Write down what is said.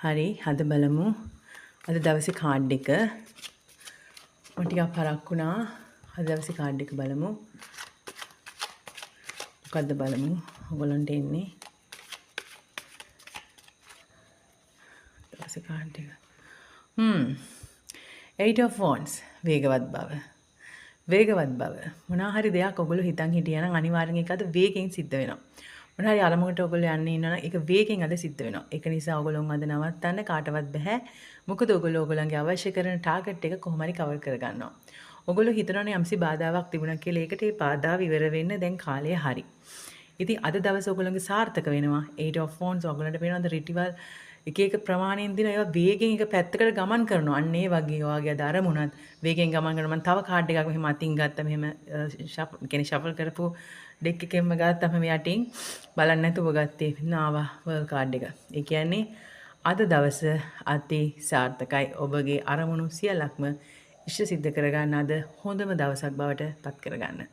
හරි, අද බලමු. අද දවසේ කාඩ් එක. මම ටිකක් පරක්කු වුණා. අද දවසේ කාඩ් එක බලමු. මොකද්ද බලමු. ඔයගොල්ලන්ට එන්නේ. දවසේ කාඩ් එක. Eight of Wands, වේගවත් බව. වේගවත් බව. මොනවා හරි දෙයක් ඔයගොල්ලෝ හිතන් හිටියා නම් අනිවාර්යෙන් ඒක අද වේගෙන් සිද්ධ වෙනවා. මොන හරි අරමුණකට ඔයගොල්ලෝ යන්න ඉන්නවා නම් ඒක වේගෙන් අද සිද්ධ වෙනවා. ඒක නිසා ඔයගොල්ලොන් අද නවත්තන්න කාටවත් බැහැ. මොකද ඔයගොල්ලෝ ඔයගොල්ලන්ගේ අවශ්‍ය කරන ටාගට් එක කොහොම හරි කවර් කරගන්නවා. ඔයගොල්ලෝ හිතනවනේ යම්සි බාධාවක් තිබුණා කියලා, ඒකට ඒ බාධාව ඉවර වෙන්න දැන් කාලය හරි. ඉතින් අද දවසේ ඔයගොල්ලන්ගේ සාර්ථක වෙනවා. Eight of Wands ඔයගොල්ලන්ට පේනවද රිටිවල් එක එක ප්‍රමාණයෙන් දින ඒවා වේගෙන් එක පැත්තකට ගමන් කරනවා. අන්න ඒ වගේ ඔයාගේ අද අරමුණත් වේගෙන් ගමන් කරනවා. මම තව කාඩ් එකක් මෙහෙම අතින් ගත්තා. මෙහෙම කියන්නේ ෂෆල් කරපු ඩෙක් එකෙන්ම ගත්තා. මෙහෙම යටින් බලන්න නැතුව ගත්තේ. නාවා වර්ල්ඩ් කාඩ් එක. ඒ කියන්නේ අද දවස අති සාර්ථකයි. ඔබගේ අරමුණු සියල්ලක්ම ඉෂ්ට සිද්ධ කරගන්න අද හොඳම දවසක් බවට පත් කරගන්න.